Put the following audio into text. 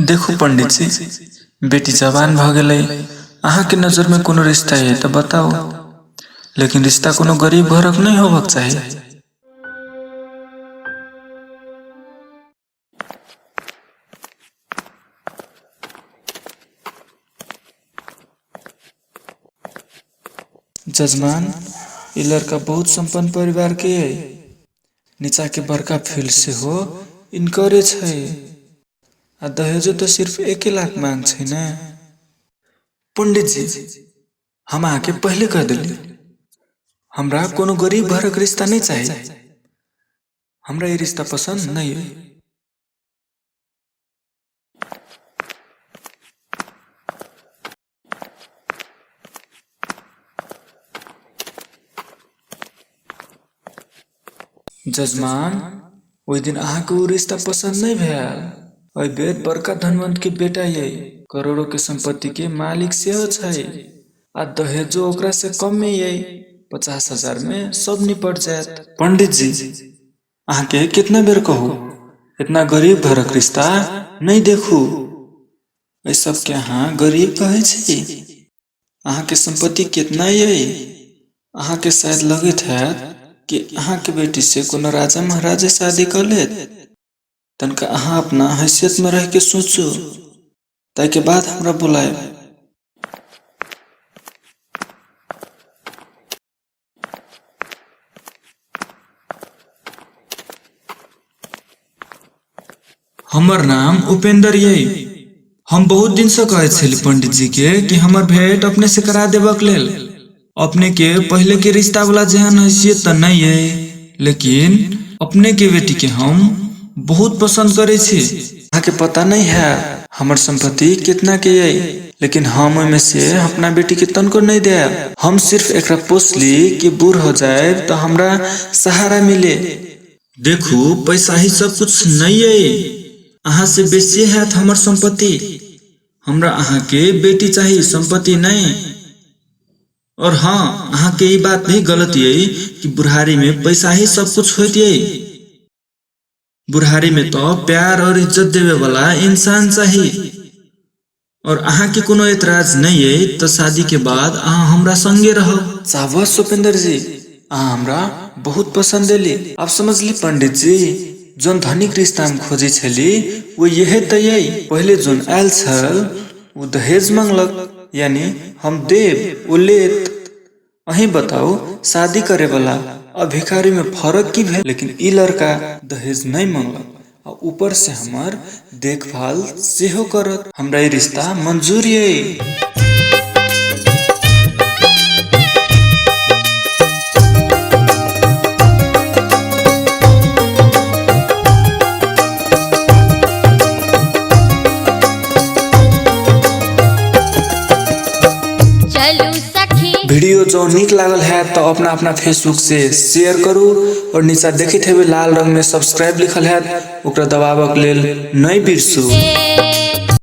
देखू पंडित जी, बेटी जवान भऽ गेलै। अहाँके नजरमे कोनो रिश्ता अइ तऽ बताउ, लेकिन रिश्ता कोनो गरीब घरक नहि होबक चाही। जजमान, ई लड़का बहुत सम्पन्न परिवार के अइ। नीचा के बड़का फील्ड सेहो इनकरे छै आ दहेजो तऽ सिर्फ 1 लाख मांग छै ने। पंडित जी, हम अहाँके पहिले कह देली, हमरा कोनो गरीब घरक रिश्ता नहि चाही। हमरा ई रिश्ता पसन्द नहि अइ। जजमान, ओहि दिन अहाँके ओ रिश्ता पसन्द नहि भेल। एहि बेर बड़का धनवंत के बेटा ये, करोड़ों के संपत्ति के मालिक सेहो छै आ दहेजो ओकरा से कम में ये, 50,000 में सब निपट जायत। पंडित जी, अहाँके कितना बेर कहू, इतना गरीब घरक रिश्ता नहि देखू। एहि सबके अहाँ गरीब कहै छी? अहाँके सम्पत्ति कितना ये? अहाँके शायद लगैत हैत कि अहाँके बेटी से कोनो राजा महाराजा शादी कऽ लेत। तनिका अहाँ अपना हैसियत में रह के सोचू, ताहिके बाद हमरा बुलायब। हमर नाम उपेंद्र ये। हम बहुत दिन से कहै छली पंडित जी के कि हमर भेंट अपने से करा देबक लेल। अपने के पहले के रिश्ता वाला जेहन हैसियत तऽ नहीं है, लेकिन अपने के बेटी के हम बहुत पसंद करे छी। अहाँके पता नहीं है हमर संपत्ति कितना के ये, लेकिन हम ओहिमे से अपना बेटी के तनको नहीं देब। हम सिर्फ एकरा पोसली कि बूढ़ हो जाए तो हमरा सहारा मिले। देखू, पैसा ही सब कुछ नहीं है, अहाँ से बेसी हैत हमर संपत्ति। हमरा अहाँ के बेटी चाही, संपत्ति नहीं। और हाँ, अहाँ के ई बात भी गलत ये कि बुढ़ारी में पैसा ही सब कुछ होइत ये। बुढ़ारी में तो प्यार और इज्जत देवे वाला इंसान चाही। और अहाँ के कोनो एतराज नहीं है तो शादी के बाद अहाँ हमरा संगे रहो। शाबाश उपेंद्र जी, अहाँ हमरा बहुत पसंद एली। अब समझली पंडित जी, जोन धनिक रिश्ता हम खोजे छली वो यहे त यही। पहले जोन आयल छल वो दहेज मांगलक, यानी हम देब वो लेत। अहीं बताउ, शादी करे वाला आ भिखारी में फर्क की भेल? लेकिन ई लड़का दहेज नहीं मांगलक आ ऊपर से हमर देखभाल सेहो करत। हमरा ई रिश्ता मंजूर ये। चलू सखी। वीडियो जो नीक लागल है तो अपना अपना फेसबुक से शेयर करू और नीचा देखैत हेबै लाल रंग में सब्सक्राइब लिखल है, ओकरा दबाबक लेल नहीं बिसरू।